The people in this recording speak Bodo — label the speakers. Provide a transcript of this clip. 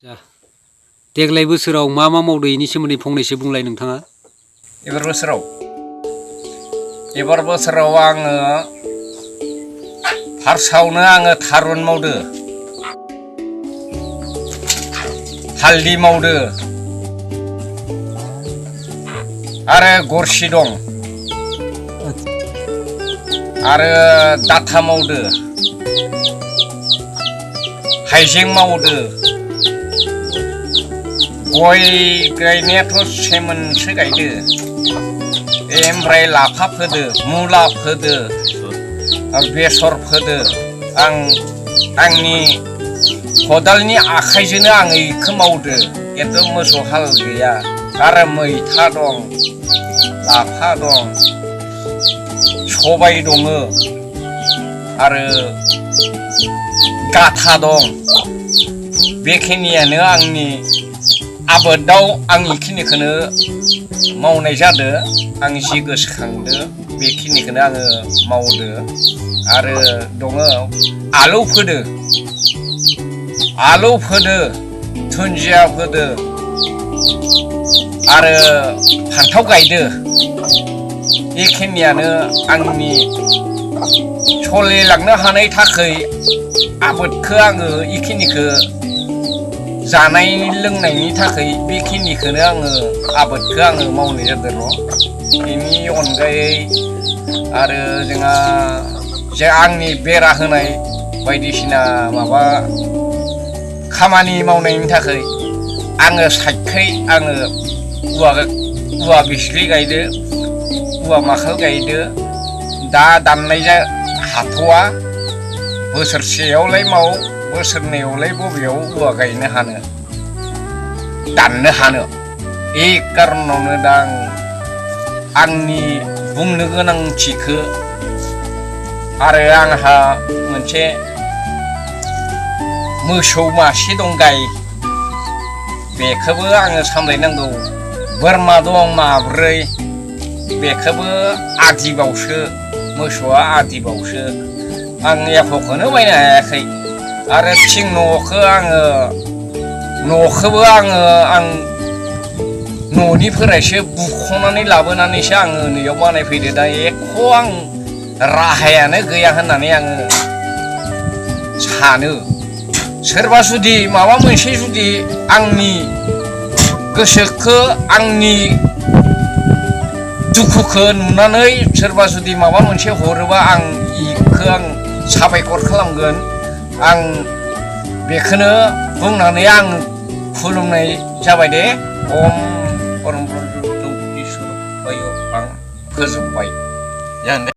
Speaker 1: देग्लाय बोसोराव मा मा मावदो इनि सोमोन्दै फंनैसो बुंलाय नोंथाङा।
Speaker 2: एबार बोसोराव आङो फार्स्टआवनो आङो थारुन मावदो, हालदै मावदो आरो गरसि दं आरो डाथा मावदो, हाइजें मावदो, गय गायनायाथ' सेमोनसो गायदो, ओमफ्राय लाफा फोदो, मुला फोदो, बेसर फोदो। आंनि खदालनि आखाइजोंनो आं इखौ मावदो, खिन्थु मोसौ हाल गैया। आरो मैथा दं, लाफा दं, सबाय दङ आरो गाथा दं। बेखिनियानो आंनि आबादाव आं इखिनिखौनो मावनाय जादो। आं जि गोसोखांदो बेखिनिखौनो आङो मावदो। आरो दङ आलु फोदो, दुन्दिया फोदो आरो फान्थाव गायदो। बेखिनियानो आंनि सोलिलांनो हानाय थाखाय आबादखौ आङो इखिनिखौ जानाय लोंनायनि थाखाय बेखिनिखौनो आबादखौ आङो मावनाय जादों र'। बेनि अनगायै आरो आंनि बेरा होनाय बायदिसिना माबा खामानि मावनायनि थाखाय आङो साइडखै औवा बिस्लि गायदो, औवा माखाल गायदो। दा दाननाय हाथ'वा, बोसोरसेयावलाय माव, बोसोरनैयावलाय बबेयाव औवा गायनो हानो, दाननो हानो। बे कारनावनो दा आंनि बुंनो गोनांथिखौ आरो आंहा मोनसे मोसौ मासे दं, गाय, बेखौबो आङो सामलायनांगौ। बोरमा दं माब्रै, बेखौबो आदिबावसो, मोसौआ आदिबावसो। आं एख'खौनो बायनो हायाखै। आरो थिं न'खौबो आङो न'निफ्रायसो बुख'नानै लाबोनानैसो आङो नैयाव बानायफैदो। दा एख' आं राहायानो गैया होननानै आङो सानो। सोरबा जुदि माबा मोनसे जुदि आंनि गोसोखौ, आंनि दुखुखौ नुनानै सोरबा जुदि माबा मोनसे हरोबा आं साबायखर खालामगोन। आं बेखौनो बुंनानै आं खुलुमनाय जाबाय दे। ओम परम ब्रह्म इसोर आं फोजोबबाय।